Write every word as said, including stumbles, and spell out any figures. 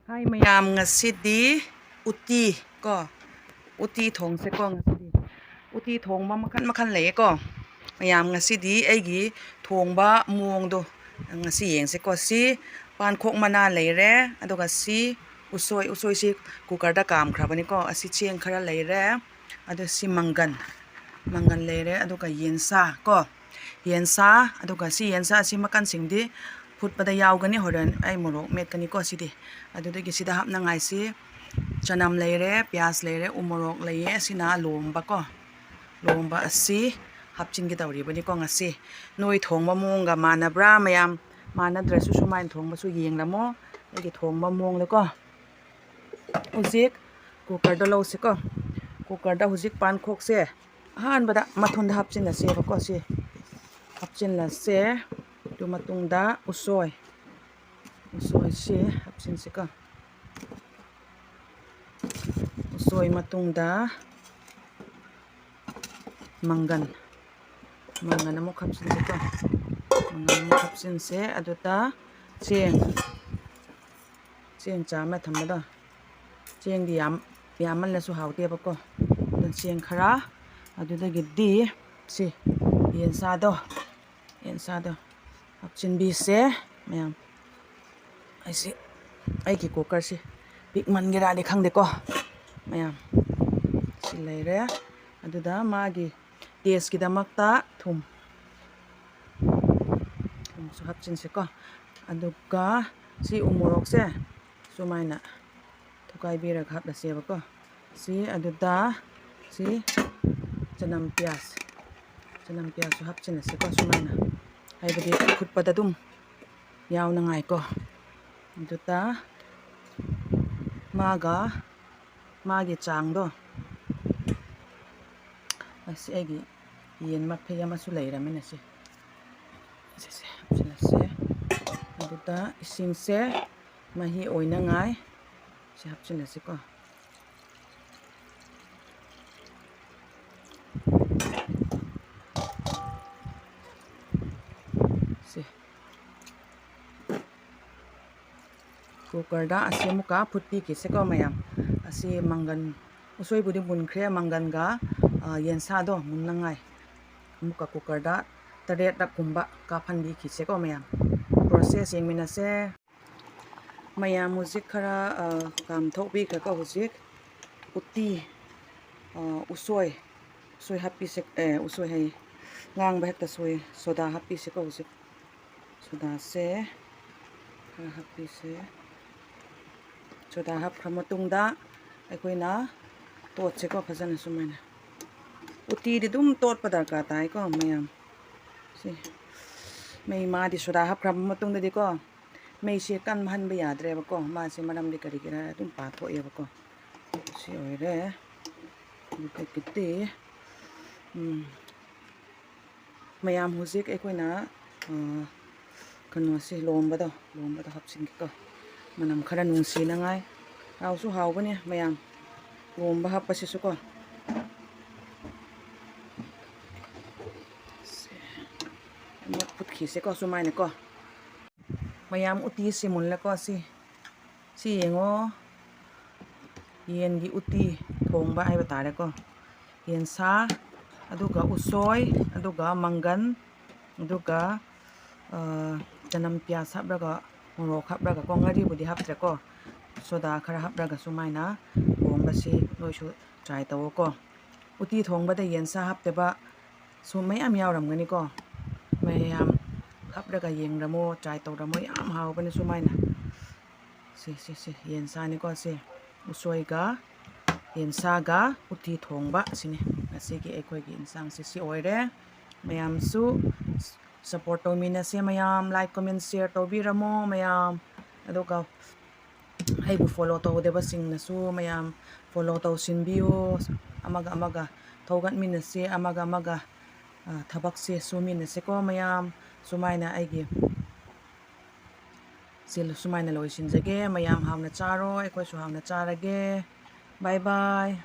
ꯍꯥꯏ ꯃꯌꯥꯝ, ꯉꯁꯤꯗꯤ ꯎꯇꯤ ꯀꯣ, ꯎꯇꯤ ꯊꯣꯡꯁꯦꯀꯣ ꯉꯁꯤꯗꯤ꯫ ꯎꯇꯤ ꯊꯣꯡꯕ ꯃꯈꯜ ꯃꯈꯜ ꯂꯩꯌꯦꯀꯣ꯫ ꯃꯌꯥꯝ, ꯉꯁꯤꯗꯤ ꯑꯩꯒꯤ ꯊꯣꯡꯕ ꯃꯑꯣꯡꯗꯣ ꯉꯁꯤ ꯌꯦꯡꯁꯦꯀꯣ꯫ ꯁꯤ ꯄꯥꯟꯈꯣꯛ ꯃꯅꯥ ꯂꯩꯔꯦ, ꯑꯗꯨꯒ ꯁꯤ ꯎꯁꯣꯏ, ꯎꯁꯣꯏꯁꯤ ꯀꯨꯀꯔꯗ ꯀꯥꯝꯈ꯭ꯔꯕꯅꯤꯀꯣ꯫ ꯑꯁꯤ ꯆꯦꯡ ꯈꯔ ꯂꯩꯔꯦ, ꯑꯗꯨ ꯁꯤ ꯃꯪꯒꯟ, ꯃꯪꯒꯟ ꯂꯩꯔꯦ, ꯑꯗꯨꯒ ꯌꯦꯟꯁꯥ ꯀꯣ, ꯌꯦꯟꯁꯥ, ꯑꯗꯨꯒ ꯁꯤ ꯌꯦꯟꯁꯥ ꯑꯁꯤ ꯃꯀꯟꯁꯤꯡꯗꯤ ꯐꯨꯠꯄꯗ ꯌꯥꯎꯒꯅꯤ, ꯍꯣꯔꯦꯟ ꯑꯩ ꯃꯣꯔꯣꯛ ꯃꯦꯠꯀꯅꯤꯀꯣ ꯁꯤꯗꯤ꯫ ꯑꯗꯨꯗꯒꯤ ꯁꯤꯗ ꯍꯥꯞꯅꯉꯥꯏꯁꯤ ꯆꯅꯝ ꯂꯩꯔꯦ, ꯄꯤꯌꯥꯁ ꯂꯩꯔꯦ, ꯎ ꯃꯣꯔꯣꯛ ꯂꯩꯌꯦ, ꯑꯁꯤꯅ ꯂꯣꯝꯕ ꯀꯣ, ꯂꯣꯝꯕ ꯑꯁꯤ ꯍꯥꯞꯆꯤꯟꯒꯦ ꯇꯧꯔꯤꯕꯅꯤꯀꯣ ꯉꯁꯤ꯫ ꯅꯣꯏ ꯊꯣꯡꯕ ꯃꯑꯣꯡꯒ ꯃꯥꯟꯅꯕ꯭ꯔꯥ ꯃꯌꯥꯝ? ꯃꯥꯟꯅꯗ꯭ꯔꯁꯨ ꯁꯨꯃꯥꯏꯅ ꯊꯣꯡꯕꯁꯨ ꯌꯦꯡꯂꯝꯃꯣ ꯑꯩꯒꯤ ꯊꯣꯡꯕ ꯃꯑꯣꯡꯗꯀꯣ꯫ ꯍꯧꯖꯤꯛ ꯀꯨꯀꯔꯗꯣ ꯂꯧꯁꯤꯀꯣ꯫ ꯀꯨꯀꯔꯗ ꯍꯧꯖꯤꯛ ꯄꯥꯟꯈꯣꯛꯁꯦ ꯑꯍꯥꯟꯕꯗ ꯃꯊꯨꯟꯗ ꯍꯥꯞꯆꯤꯜꯂꯁꯦꯕꯀꯣ꯫ ꯁꯤ ꯍꯥꯞꯆꯤꯜꯂꯁꯦ꯫ ꯑꯗꯨ ꯃꯇꯨꯡꯗ ꯎꯁꯣꯏ, ꯎꯁꯣꯏꯁꯤ ꯍꯥꯞꯆꯤꯟꯁꯤꯀꯣ꯫ ꯎꯁꯣꯏ ꯃꯇꯨꯡꯗ ꯃꯪꯒꯟ, ꯃꯪꯒꯟ ꯑꯃꯨꯛ ꯍꯥꯞꯆꯤꯟꯁꯤꯀꯣ꯫ ꯃꯪꯒꯟ ꯑꯃꯨꯛ ꯍꯥꯞꯆꯤꯟꯁꯦ꯫ ꯑꯗꯨꯗ ꯆꯦꯡ, ꯆꯦꯡ ꯆꯥꯝꯃ ꯊꯝꯕꯗꯣ, ꯆꯦꯡꯗꯤ ꯌꯥꯝ, ꯌꯥꯝꯃꯜꯂꯁꯨ ꯍꯥꯎꯇꯦꯕꯀꯣ꯫ ꯑꯗꯨ ꯆꯦꯡ ꯈꯔ, ꯑꯗꯨꯗꯒꯤꯗꯤ ꯁꯤ ꯌꯦꯟꯁꯥꯗꯣ, ꯌꯦꯟꯁꯥꯗꯣ ꯍꯥꯞꯆꯤꯟꯕꯤꯁꯦ ꯃꯌꯥꯝ꯫ ꯑꯩꯁꯤ, ꯑꯩꯒꯤ ꯀꯨꯀꯔꯁꯤ ꯄꯤꯛꯃꯟꯒꯦꯔꯥꯗꯤ ꯈꯪꯗꯦꯀꯣ ꯃꯌꯥꯝ꯫ ꯁꯤ ꯂꯩꯔꯦ꯫ ꯑꯗꯨꯗ ꯃꯥꯒꯤ ꯇꯦꯁꯀꯤꯗꯃꯛꯇ ꯊꯨꯝ, ꯊꯨꯝꯁꯨ ꯍꯥꯞꯆꯤꯟꯁꯦꯀꯣ꯫ ꯑꯗꯨꯒ ꯁꯤ ꯎ ꯃꯣꯔꯣꯛꯁꯦ ꯁꯨꯃꯥꯏꯅ ꯊꯨꯒꯥꯏꯕꯤꯔꯒ ꯍꯥꯞꯂꯁꯦꯕꯀꯣ꯫ ꯁꯤ ꯑꯗꯨꯗ ꯁꯤ ꯆꯅꯝ ꯄꯤꯌꯥꯁ, ꯆꯅꯝ ꯄꯤꯌꯥꯁꯁꯨ ꯍꯥꯞꯆꯤꯜꯂꯁꯤꯀꯣ ꯁꯨꯃꯥꯏꯅ, ꯍꯥꯏꯕꯗꯤ ꯐꯨꯠꯄꯗ ꯑꯗꯨꯝ ꯌꯥꯎꯅꯉꯥꯏꯀꯣ꯫ ꯑꯗꯨꯗ ꯃꯥꯒ ꯃꯥꯒꯤ ꯆꯥꯡꯗꯣ, ꯑꯁꯤ ꯑꯩꯒꯤ ꯌꯦꯟ ꯃꯐꯩ ꯑꯃꯁꯨ ꯂꯩꯔꯝꯃꯤꯅꯦ ꯁꯤ꯫ ꯁꯤꯁꯦ ꯍꯥꯞꯆꯤꯜꯂꯁꯦ꯫ ꯑꯗꯨꯗ ꯏꯁꯤꯡꯁꯦ ꯃꯍꯤ ꯑꯣꯏꯅꯉꯥꯏ ꯁꯤ ꯍꯥꯞꯆꯤꯜꯂꯁꯤꯀꯣ꯫ ꯁꯤ꯫ Cookerꯗ ꯑꯁꯤ ꯑꯃꯨꯛꯀ ꯐꯨꯠꯄꯤꯈꯤꯁꯦꯀꯣ ꯃꯌꯥꯝ꯫ ꯑꯁꯤ ꯃꯪꯒꯟ, ꯎꯁꯣꯏꯕꯨꯗꯤ ꯃꯨꯟꯈ꯭ꯔꯦ, ꯃꯪꯒꯟꯒ, ꯑ, ꯌꯦꯟꯁꯥꯗꯣ ꯃꯨꯟꯅꯉꯥꯏ꯫ ꯑꯃꯨꯛꯀ cookerꯗ ꯇꯔꯦꯠꯂꯛ ꯀꯨꯝꯕ ꯀꯥꯞꯍꯟꯕꯤꯈꯤꯁꯦꯀꯣ ꯃꯌꯥꯝ꯫ Process ꯌꯦꯡꯃꯤꯟꯅꯁꯦ꯫ ꯃꯌꯥꯝ ꯍꯧꯖꯤꯛ ꯈꯔ, ꯑ, ꯀꯥꯝꯊꯣꯛꯄꯤꯈ꯭ꯔꯦꯀꯣ ꯍꯧꯖꯤꯛ꯫ ꯎꯇꯤ, ꯑ, ꯎꯁꯣꯏ, ꯎꯁꯣꯏ ꯍꯥꯞꯄꯤꯁꯦ, ꯑꯦ, ꯎꯁꯣꯏ ꯍꯥꯏꯌꯦ, ꯉꯥꯡꯕ ꯍꯦꯛꯇ ꯁꯣꯏ꯫ Soda ꯍꯥꯞꯄꯤꯁꯦꯀꯣ ꯍꯧꯖꯤꯛ꯫ Sodaꯁꯦ ꯈꯔ ꯍꯥꯞꯄꯤꯁꯦ꯫ Soda ꯍꯥꯞꯈ꯭ꯔ ꯃꯇꯨꯡꯗ ꯑꯩꯈꯣꯏꯅ ꯇꯣꯠꯁꯦꯀꯣ ꯐꯖꯅ ꯁꯨꯃꯥꯏꯅ꯫ ꯎꯇꯤꯗꯤ ꯑꯗꯨꯝ ꯇꯣꯠꯄ ꯗꯔꯀꯥꯔ ꯇꯥꯏꯀꯣ ꯃꯌꯥꯝ꯫ ꯁꯤ ꯃꯩ ꯃꯥꯗꯤ soda ꯍꯥꯞꯈ꯭ꯔꯕ ꯃꯇꯨꯡꯗꯗꯤꯀꯣ, ꯃꯩꯁꯦ ꯀꯟꯍꯟꯕ ꯌꯥꯗ꯭ꯔꯦꯕꯀꯣ꯫ ꯃꯥꯁꯦ ꯃꯔꯝꯗꯤ ꯀꯔꯤꯒꯤꯔ ꯑꯗꯨꯝ ꯄꯥꯊꯣꯛꯑꯦꯕꯀꯣ꯫ ꯁꯤ ꯑꯣꯏꯔꯦ꯫ ꯑꯗꯨꯗꯒꯤꯗꯤ, ꯎꯝ, ꯃꯌꯥꯝ ꯍꯧꯖꯤꯛ ꯑꯩꯈꯣꯏꯅ, ꯑ, ꯀꯩꯅꯣꯁꯦ, ꯂꯣꯝꯕꯗꯣ, ꯂꯣꯝꯕꯗꯣ ꯍꯥꯞꯆꯤꯟꯒꯦꯀꯣ꯫ ꯃꯅꯝ ꯈꯔ ꯅꯨꯡꯁꯤꯅꯉꯥꯏ꯫ ꯍꯥꯎꯁꯨ ꯍꯥꯎꯕꯅꯦ ꯃꯌꯥꯝ, ꯂꯣꯝꯕ ꯍꯥꯞꯄꯁꯤꯁꯨꯀꯣ꯫ ꯁꯦ, ꯑꯃꯨꯛ ꯐꯨꯠꯈꯤꯁꯦꯀꯣ ꯁꯨꯃꯥꯏꯅꯀꯣ꯫ ꯃꯌꯥꯝ ꯎꯇꯤꯁꯦ ꯃꯨꯜꯂꯦꯀꯣ꯫ ꯁꯤ, ꯁꯤ ꯌꯦꯡꯉꯣ꯫ ꯌꯦꯟꯒꯤ ꯎꯇꯤ ꯊꯣꯡꯕ ꯍꯥꯏꯕ ꯇꯥꯔꯦꯀꯣ꯫ ꯌꯦꯟꯁꯥ, ꯑꯗꯨꯒ ꯎꯁꯣꯏ, ꯑꯗꯨꯒ ꯃꯪꯒꯟ, ꯑꯗꯨꯒ, ꯑ, ꯆꯅꯝ ꯄꯤꯌꯥꯁ ꯍꯥꯞꯂꯒ, ꯃꯣꯔꯣꯛ ꯍꯥꯞꯂꯒꯀꯣ, ꯉꯥꯔꯤꯕꯨꯗꯤ ꯍꯥꯞꯇ꯭ꯔꯦꯀꯣ꯫ Soda ꯈꯔ ꯍꯥꯞꯂꯒ ꯁꯨꯃꯥꯏꯅ ꯊꯣꯡꯕꯁꯤ ꯅꯣꯏꯁꯨ try ꯇꯧꯋꯣꯀꯣ꯫ ꯎꯇꯤ ꯊꯣꯡꯕꯗ ꯌꯦꯟꯁꯥ ꯍꯥꯞꯇꯕ ꯁꯨ ꯃꯌꯥꯝ ꯌꯥꯎꯔꯝꯒꯅꯤꯀꯣ꯫ ꯃꯌꯥꯝ ꯍꯥꯞꯂꯒ ꯌꯦꯡꯔꯝꯃꯣ, try ꯇꯧꯔꯝꯃꯣ, ꯌꯥꯝ ꯍꯥꯎꯕꯅꯦ ꯁꯨꯃꯥꯏꯅ꯫ ꯁꯤ, ꯁꯤ, ꯁꯤ, ꯌꯦꯟꯁꯥꯅꯤꯀꯣ ꯁꯤ꯫ ꯎꯁꯣꯏꯒ ꯌꯦꯟꯁꯥꯒ ꯎꯇꯤ ꯊꯣꯡꯕ ꯑꯁꯤꯅꯤ ꯉꯁꯤꯒꯤ ꯑꯩꯈꯣꯏꯒꯤ ꯏꯟꯁꯥꯡꯁꯦ ꯁꯤ ꯑꯣꯏꯔꯦ꯫ ꯃꯌꯥꯝꯁꯨ support ꯇꯧꯃꯤꯟꯅꯁꯦ ꯃꯌꯥꯝ, like, comment, share ꯇꯧꯕꯤꯔꯝꯃꯣ ꯃꯌꯥꯝ꯫ ꯑꯗꯨꯒ ꯑꯩꯕꯨ follow ꯇꯧꯗꯕꯁꯤꯡꯅꯁꯨ ꯃꯌꯥꯝ follow ꯇꯧꯁꯤꯟꯕꯤꯌꯨ꯫ ꯑꯃꯒ ꯑꯃꯒ ꯊꯧꯒꯠꯃꯤꯟꯅꯁꯤ, ꯑꯃꯒ ꯑꯃꯒ, ꯑ, ꯊꯕꯛꯁꯦ ꯁꯨꯃꯤꯟꯅꯁꯤꯀꯣ ꯃꯌꯥꯝ꯫ ꯁꯨꯃꯥꯏꯅ ꯑꯩꯒꯤ ꯁꯤ ꯁꯨꯃꯥꯏꯅ ꯂꯣꯏꯁꯤꯟꯖꯒꯦ꯫ ꯃꯌꯥꯝ ꯍꯥꯎꯅ ꯆꯥꯔꯣ, ꯑꯩꯈꯣꯏꯁꯨ ꯍꯥꯎꯅ ꯆꯥꯔꯒꯦ꯫ Bye bye꯫